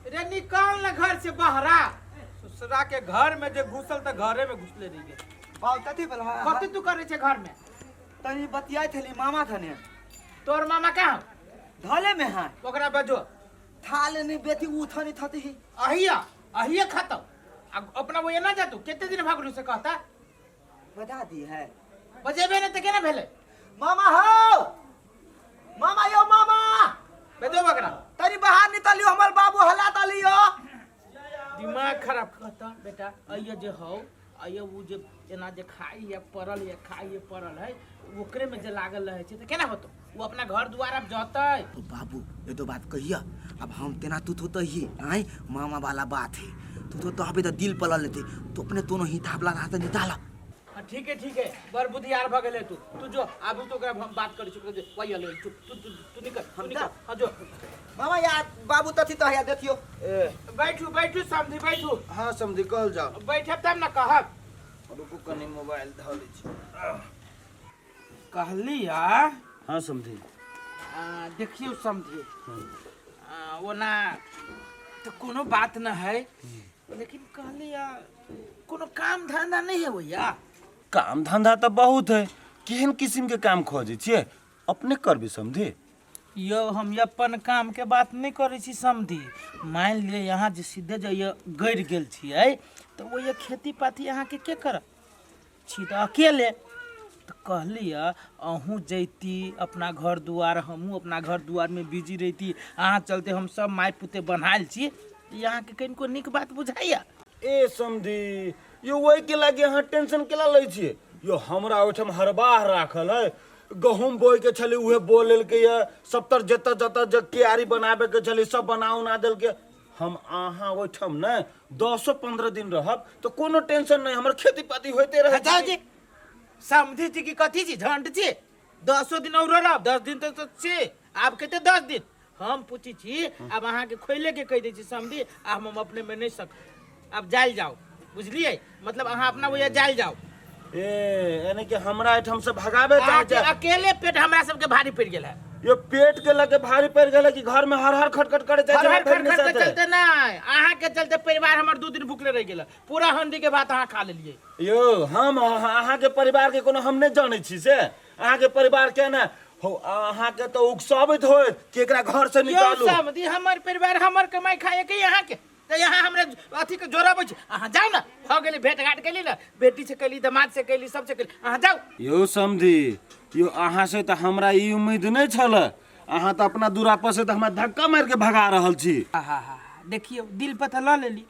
रे निकाल ना घर से बहरा। ससुरा के घर में जे घुसल त घरे में घुसले रही गेल। बाल कथी भेल? कथी तू करे छे घर में? तनी बतियाइ थली मामा थने। तोर मामा कहाँ? धले में है। ओकरा बजो। थाल नहीं बेथी ऊ थनी थती ही। अहिया अहिया खातो आ अपना वो ना जातू केते दिन भागलू से कहता? बता दी है। बजेबे ने त केना भेले? मामा हो, मामा यो मामा। बजो ओकरा। तनी बाहर निकलियो, हमर बाबू हला तलियो। दिमाग खराब कहता बेटा। अइया जे हौ, अइया उ जे एना जे खाई है पड़ल है, खाई है पड़ल है, ओकरे में जे लागल रहे छै त केना होतो? उ अपना घर दुआर अब जतै। तो बाबू ये तो बात कहिया, अब हम तेना तू तो ही आए मामा वाला बात है, तू तो अबे तो दिल पलल लेते, तो अपने दोनों ही थापला रहा तो निकाला। हाँ, ठीक है ठीक है, बड़ बुद्धियार भ गेले तू। तू जो आबू तो ओकरा हम बात करै छी, ओकरा जे वही ले तू तू तू तू निकल, तू हम निकल। जा? हाँ जो। मामा यार बाबू तथी तो है देखियो। ए बैठू बैठू समझी बैठू। हाँ समझी कहल जाओ। बैठब तब ना कहब। रुकू कनी मोबाइल धऽ लै छी। कहली आ। हाँ समझी। देखियो समझी, ओना तो कोनो बात न है, लेकिन कहली आ कोनो काम धंधा नहीं है भैया? काम धंधा तो बहुत है, केहन किस्म के काम खोजै छियै अपने करबी समझी? यो हम अपन काम के बात नहीं करै छी समझी। मान लिअ यहाँ जे सीधे जे गड़ि गेल छियै तऽ ओहि खेती पाती अहाँके के करत? छी तऽ अकेले। तऽ कहली अहूँ जैती अपना घर दुआर, हमहूँ अपना घर दुआरमे बिजी रहिती, अहाँ चलते हम सब माय पुते बन्हायल छी। ई अहाँके कनिको नीक बात बुझाइया? ए समधी यो ओहि के लागी अहाँ टेंशन केला लै छियै? यो हमरा ओहिठाम हरबाह राखल है, गहूम बोए के छलै उहे बो लेलकै ये, सबतर जतऽ जतऽ जे क्यारी बनाबे के छलै सब बना उना देलकै। हम अहाँ ओहिठाम ने 10-15 दिन रहब तऽ कोनो टेंशन नहि, हमर खेती पाती होइते रहै। जाउ जी समझी छी कि कथी छी झंड छी? 10 दिन औरो रहब, 10 दिन तऽ छी, आब कते 10 दिन हम पूछी छी। आब अहाँके खोले के कहि दै छी समझी, आ हम अपने में नहीं सक, आब जायल जाओ, बुझलियै? मतलब अहाँ अपना वजह जायल जाओ। ए यानी कि हमरा एहिठाम से भगाबे चाहे अहाँके छै? अकेले पेट हमरा सबके भारी पड़ि गेल है। यो पेट के लगे भारी पड़ि गेलै कि घर में हर हर खटखट करे जाइ छै? हर हर भगनी खटखट के साथे। चलते नहीं, अहाँ के चलते परिवार हमर 2 दिन भूखले रह गेल, पूरा हंडी के भात अहाँ खा लेलियै। यो हम अहाँ के परिवार के कोनो हम नहीं जानै छी से अहाँ के परिवार के ने हो, अहाँ के तो उकसाबैत होत कि एकरा घर से यौ निकालू। समधी, हमर परिवार हमर कमाई खाए के यहाँ के तऽ यहाँ हमरा अथी के जोड़ाबै छै। अहाँ जाउ ने, भऽ गेलै भेट घाट केली ने, बेटी से कैली, दमाद से कैली, सबसे कैली, अहाँ जाउ। यौ समधी यौ, अहाँ से तऽ हमरा ई उम्मीद नहि छल, अहाँ तऽ अपना दूरा पर से तऽ हमरा धक्का मारि के भगा रहल छी। आहा हा, देखियौ दिल पर तऽ लऽ लेली,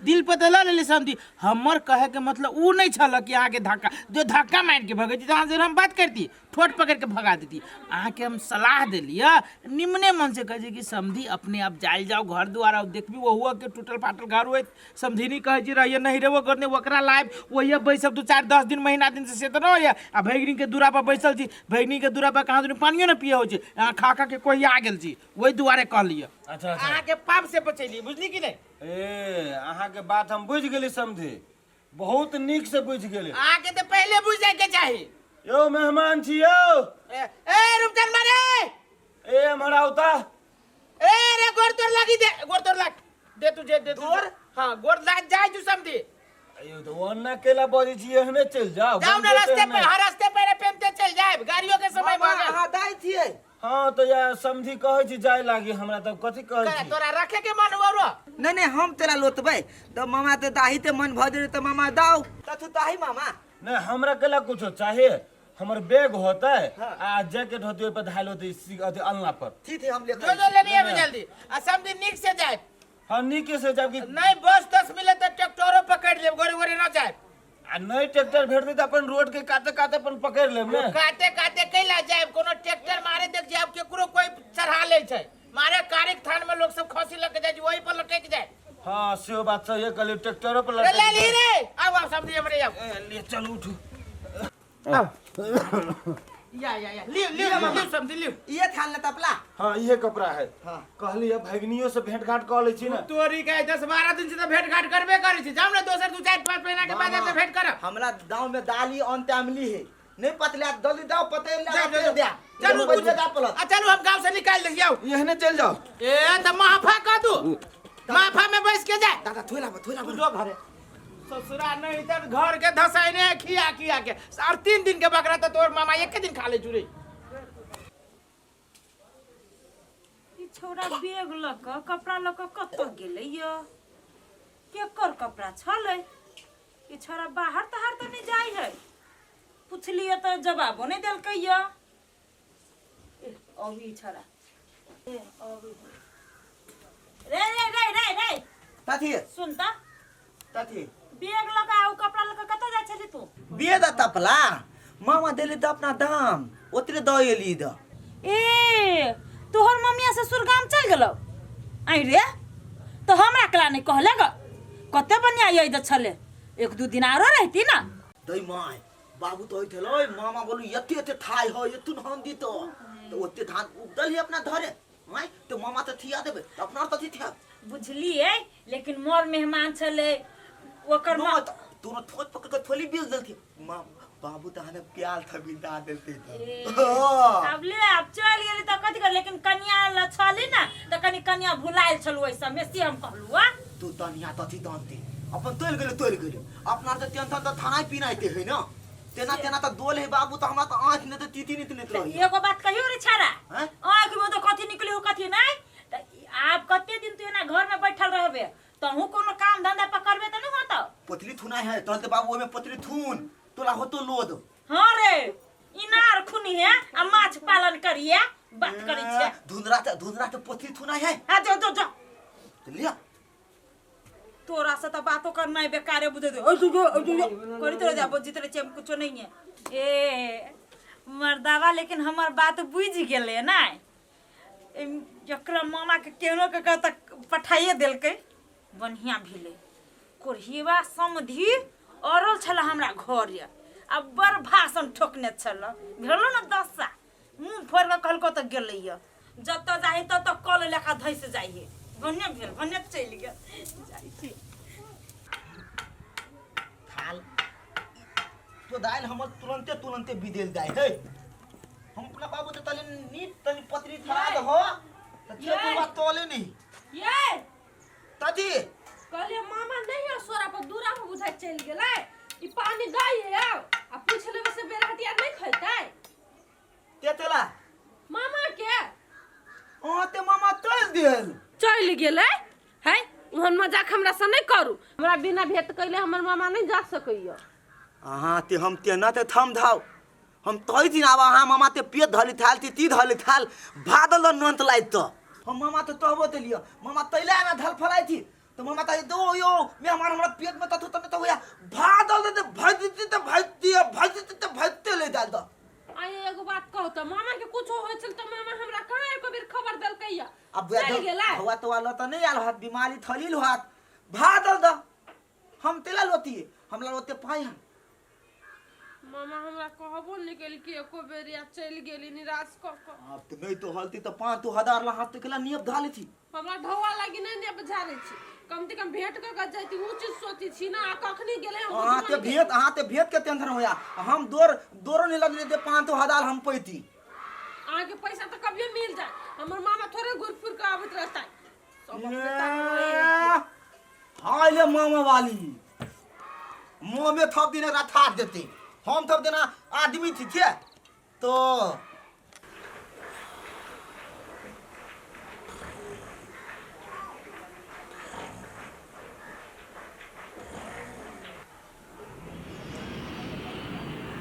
दिल पर तऽ लऽ लेली समधी। हमर कहैके मतलब उ नहि छल कि अहाँके धक्का जो धक्का मारि के भगैती तऽ अहाँ से हम बात करती, ठोट पकड़ के भगा देती। अहाँके हम सलाह देलियै, निम्ने मन से कहै छै कि समधी अपने आप जायल जाओ घर दुआर, आब देखबी ओहुआ के टूटल फाटल घर होइत। समधिनी कहै छै रहिए नहीं रहबो करने, ओकरा लाइब ओहिए बैसब 2-4-10 दिन महीना दिन से तऽ नहि होइए। आ भैगनी के दूरा पर बैसल छी, भैगनी के दूरा पर कहाँ दुनू पानियो नहि पिए होइ छै, अहाँ खा खा के कोहिया गेल छी, ओहि दुआरे कहलियै। अच्छा अच्छा, अहाँके पाप से बचेलियै, बुझली कि नहि? ए अहाँके बात हम बुझि गेली समधी, बहुत नीक से बुझि गेली। अहाँके तऽ पहिले बुझि जायके चाही। यौ मेहमान छी यौ। ए ए रूपचंद मारे। ए एम्हर आउ तऽ। ए रे गोर तोर लागी दे, गोर तोर लाग दे तू जे दे गोर। हाँ गोर लाग जाय तू समझी। अयो तऽ ओना केला बजै छी, एहने चलि जाउ। जाउ ना बंदे रास्ते तेहने। पे, हर रास्ते पे रे पेनते चल जाए, गाड़ियों के समय मामा भऽ गेल। अहाँ दाइ छियै? हाँ तऽ या समझी कहै छी जाय लागी, हमरा तऽ कथी कहै छी? तोरा रखे के मन हुआ रो? नहीं नहीं हम तेरा लोतबै तऽ मामा तऽ दाही ते मन भऽ जेतै तऽ मामा दाउ तथु ताही मामा। नहीं हमरा केला कुछो चाहिए, हमर बैग होतै हाँ। आ जैकेट होतै, ओहि पर धायल होतै अथी अलना पर। ठीक है हम ले जो जो लेनी है जल्दी आ समझी नीक से जाए। हाँ नीके से जाब कि नहीं बस तस मिले तो ट्रैक्टरो पकड़ लेब, गोरे गोरे ना जाए। आ नहीं ट्रैक्टर भेटतै तऽ अपन रोड के काते काते अपन पकड़ लेब ने। काते काते कैला जाए, कोनो ट्रैक्टर मारे देख जाए, केकरो कोई चढ़ा ले छै, मारे कारिक थान में लोग सब खसी लग जाए, वही पर लटक जाए। हाँ सेहो बात सही है, कहलियै ट्रैक्टरो पर रे लटक ले ली रे, आउ आउ समझी हमरे आउ। ए, ले चलू उठू। या या या लियो लियो लियो समझी लियो। ये थान ले तपला। हाँ इहे कपड़ा है। हाँ। कहली अब भगनियो से भेंट घाट कऽ लै छी ने। तोरी के 10-12 दिन से तो भेंट घाट करबे करै छी, जाउ ने दोसर 2-4-5 महीना के बाद मामा, से भेंट करब। हमरा गांव में दाली अनटाइमली है, नहीं पतला जल्दी दाओ पते ला जाओ, जाओ, दे। चलू चलू पैसा दा पलत। आ चलू हम गांव से निकाल दे जाओ। एहने चलि जाओ। ए त महाफा कह दू। माफा में बैस के जाए। दादा थोड़ा थोड़ा। तू जो घरे ससुरा नहीं तर घर के धसाइने खिया खिया के और 3 दिन के बकरा तो तोर मामा एक दिन खा ले चुरे। ई छौड़ा बैग लऽ कऽ कपड़ा लऽ कऽ कतऽ गेलै य? केकर कपड़ा छलै? ई छौड़ा बाहर ताहर तऽ नहि जाइ है? पुछलियै तऽ जवाबो नहि देलकै य। ए, अभी ई छौड़ा ए अभी रे रे रे रे रे। कथी? सुन तऽ। कथी? बैग लऽ कऽ आ कपड़ा लऽ कऽ कतऽ जाइ छली तू? बेद तपला मामा देले तऽ अपना दाम ओतरे दऽ एली द। ए तोहर मम्मिया ससुर गाम चलि गेलौ? आइ रे तऽ हमरा कला नहि कहले ग? कते बढ़िया यही द छले, एक दू दिन आरो रहती ना। दै my बाबू तो होइत हलै मामा बोलू एते एते थाइ है एतुन हम दी तो ओते धान उपजल है अपना धरे my तो मामा तऽ थिया देबे तऽ अपना तऽ थिया। बुझलिए लेकिन मोर मेहमान छले ओकर न त तोरा थोत पकड़ के थोली बेच देलथि माँ बाबू तऽ हने प्याल था बिंदा देलते ए, त। हाँ। अब ले अब चल गेली तऽ कथी कर, लेकिन कनिया ल छली ना तऽ कनि कनिया भुलायल छलू ओहि सबमे से हम कहलू आ। तू तनिया तथी दानते अपन तोल गेले तोल गेले अपना तऽ टेंशन तऽ थाना पीनाइते है ना तेना तेना तऽ दोल है बाबू तऽ हमरा तऽ आँखि नहि तऽ तीती नहीं निकल रही। एगो बात कहियो रे छाड़ा हैं? आँखि में तो कथी निकली हो कथी नहीं तऽ आब कते दिन तू एना घर में बैठल रहबे? तहु कोनो काम धंधा पकड़बे तऽ नहीं होतो। पोतली थुना है तोहर तऽ बाबू ओहिमे पोतली थुन तोला होतो लोद। हाँ रे इनार खुनी है आ माछ पालन करिए बात करै छै। धुंधरा तऽ धुंधरा तऽ पोतली थुना है। हाँ जो जो जो तऽ लिया। तोरा से तो बातो करना है बेकारे बुझे दे। ओ जो जो ओ जो जो करी तो जा बुझित रहे छै कुछो नहीं है। ए मर्दावा लेकिन हमर बात बुझ गेलै ना। एकरा मामा के केहनो के तक पठाइए देलकै बढ़िया भेलै। कोढ़ियबा समधि अड़ल छल हमरा घर आ बड़ भाषण ठोकने छल भेलो ने दशा मुँह फोड़ि कऽ कहलको तऽ गेलै यऽ जतऽ जाइ ततऽ कल लेखा धसि जाइ है। बढ़िया भेल बढ़िया चलि गेल जाइ छी। थाल तो दाइल हमर तुरंते तुरंते बिदेल जाय है। हम अपना बाबू तो तले नीट तनी पतरी थरा दहो त ये। थे तोले नहीं ये तथी कहलिए मामा नहीं है सोरा पर दूरा पर बुझाइ चलि गेलै ई पानी गाय है आ पूछ लेबै से बेरहटिया नहीं खैतै ते तेला मामा के अहाँ ते मामा तोल देल चलि गेलै है। ओहन मजाक हमरा से नहीं करू, हमरा बिना भेंट कैले हमर मामा नहीं जा सकैया। अहाँ ते हम तेना ते थम धाव हम तोई दिन आब अहाँ मामा ते पेट धली थाल ती ती धली थाल भादल नंत लाइत त हम मामा ते तहबो ते लियो मामा तैला ना धल फलाई थी तो मामा ते दो यो मेहमान हमरा पेट में तथु तने तो होया भादल दे भजती ते भजती भजती ते भजते ले डाल द। आइ एगो बात कहू त मामा के कुछो होय छल त मामा हमरा कहाँ एको बेर खबर देलकैया? अब चलि गेलै। हुआ तो वाला त नहीं आल हाथ बीमारी थलील हाथ भादल द हम तेला लोती हमरा ओते पाई हम। मामा हमरा कहबो नहीं केल कि एको बेर या चलि गेली निराश क क। अब तो नहीं तो हलती तो 5 हजार ला हाथ केला नियप धाली थी। हमरा ढौआ लागी नहीं ने बुझारै छी, कम से कम भेंट क क जाती उ चीज सोची छी ना। आ कखनी गेलै हम अहाँ बुझबो ते नहि केलियै। भेंट अहाँ ते भेंट के टेंशन होया हम दोर दोरो नहीं लगले ते 5 हजार हम पैती। अहाँके पैसा तऽ कभियो मिल जाए, हमर मामा थोड़े घूर फिर के आबैत रहता। सब अपने ताकत रहे। हाँ ले मामा वाली मुँह में थप दिन एकरा थाप देते हम थप देना आदमी थी थे तो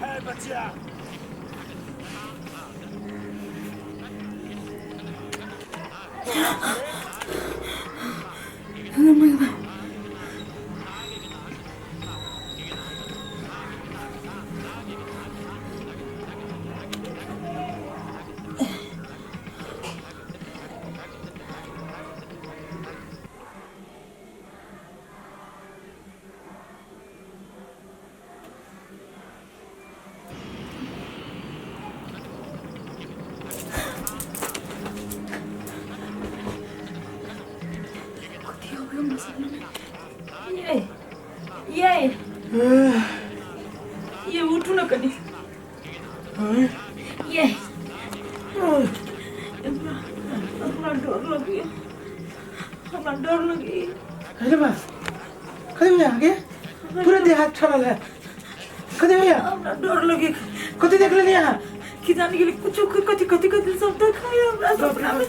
है बच्चा। ये ये ये उठू न कनी ये हमरा हमरा डर लगैया, हमरा डर डर लगी। अरे बा, कथी भैया आगे पूरा देह हाथ ठरल है, कथी भैया? हमरा डर लगी। कथी देख लेली अहाँ? कि जाने गेली कुछो, कथी कथी कथी सब देखाय हमरा सपना में।